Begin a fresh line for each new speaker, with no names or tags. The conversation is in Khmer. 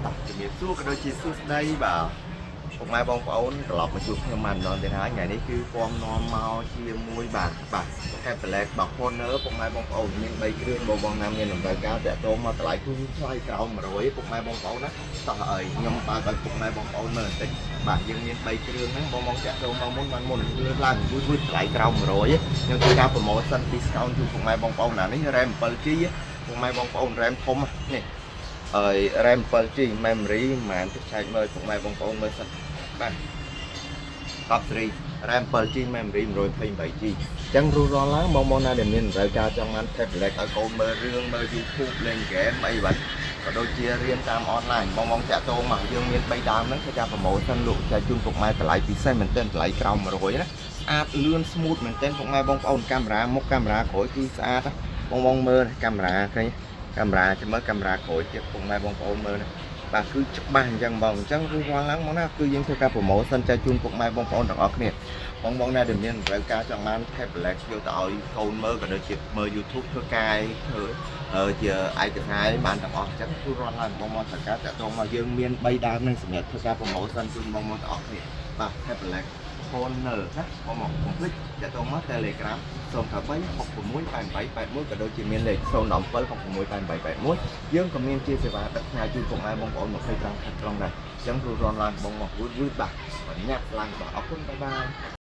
តោះជំរាបសួរក៏ដូចជាសួស្តីបាទពុកម៉ែបងប្អូនត្រឡប់មកជួបខ្ញុំបានម្ដងទៀតហើយថ្ងៃនេះគឺពំនាំមកជាមួយបាទបាទ tablet បាទ Honor ពុកម៉ែបងប្អូនមាន3គ្រឿងបងបងណាមានតម្រូវការតាក់ទងមកតម្លៃគឺថ្លៃក្រោម100ពុកម៉ែបងប្អូនណាតោះអើយខ្ញុំបើកឲ្យពុកម៉ែបងប្អូនមើលបន្តិចបាទយើងមាន3គ្រឿងហ្នឹងបងបងតាក់ទងមកមុនបានមុនលឿនឡើងវឺតវឺតតម្លៃក្រោម100ខ្ញុំធ្វើការ promotion discount ជូនពុកម៉ែបងប្អូនណានេះ RAM 7G ពុកម៉ែបងប្អូន RAM ធំនេះ ហើយ RAM 7G memory ប្រហែលទៅឆែកមើលពុកម៉ែបងប្អូនមើលសិនបាទ10 series RAM 7G memory 128G អញ្ចឹងរួចរាល់ឡើងបងប្អូនណាដែលមានតម្រូវការចង់បាន tablet ឲ្យកូនមើលរឿងមើល YouTube លេងហ្គេមអីបាទក៏ដូចជារៀនតាមអនឡាញបងបងតាក់ទងមកយើងមាន3ដើមហ្នឹងធ្វើការ promotion លក់ចែកជូនពុកម៉ែតម្លៃពិសេសមែនទែនតម្លៃក្រោម100ណាស្អាតលឿន smooth មែនទែនពុកម៉ែបងប្អូនកាមេរ៉ាមុខកាមេរ៉ាក្រោយគឺស្អាតណាបងបងមើលកាមេរ៉ាឃើញកាមេរ៉ាចាំមើលកាមេរ៉ាក្រោយទៀតពុកម៉ែបងប្អូនមើលណាបាទគឺច្បាស់អញ្ចឹងបងអញ្ចឹងគឺរាល់ឡើងមកណាគឺយើងធ្វើការ promotion ចែកជូនពុកម៉ែបងប្អូនទាំងអស់គ្នាបងបងណាដែលមានតម្រូវការចង់បាន tablet យកទៅឲ្យកូនមើលក៏ដូចជាមើល YouTube ធ្វើការធ្វើជាឯកសារបានទាំងអស់អញ្ចឹងគឺរាល់ឡើងបងមកត្រូវការតាក់ទងមកយើងមាន3ដើមនឹងសម្រាប់ធ្វើការ promotion ជូនបងមកទាំងអស់គ្នាបាទ tablet Honor ណាបងមកកុំភ្លេចតាក់ទងមក Telegram 093 66 88 81ក៏ដូចជាមានលេខ017 66 88 81យើងក៏មានជាសេវាដឹកផ្ញើជូនពុកម៉ែបងប្អូន25ខេត្តក្រុងដែរអញ្ចឹងរួចរាល់ឡើងបងមកវឺតវឺតបាទបញ្ញាប់ឡើងបាទអរគុណ bye bye.